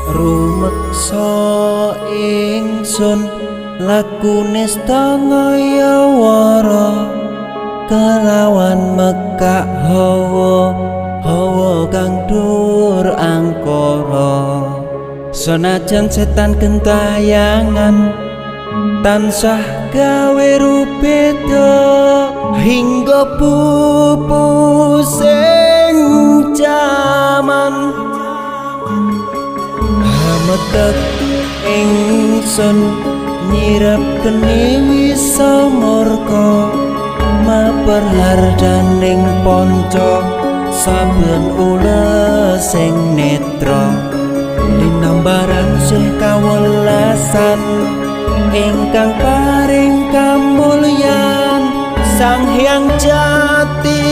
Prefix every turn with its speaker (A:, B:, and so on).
A: Rumeksa ingsun lakune stangaya wara kelawan mekak hawa hawa kang dur angkara. Senajan setan gentayangan tansah gawe rubeda hingga pupusing jaman. Hametek ingsun nyirep geni wisa murka maper hardaning panca saben ulesing netra linambaran sih kawelasan ingkang paring kamulyan Sang Hyang Jati.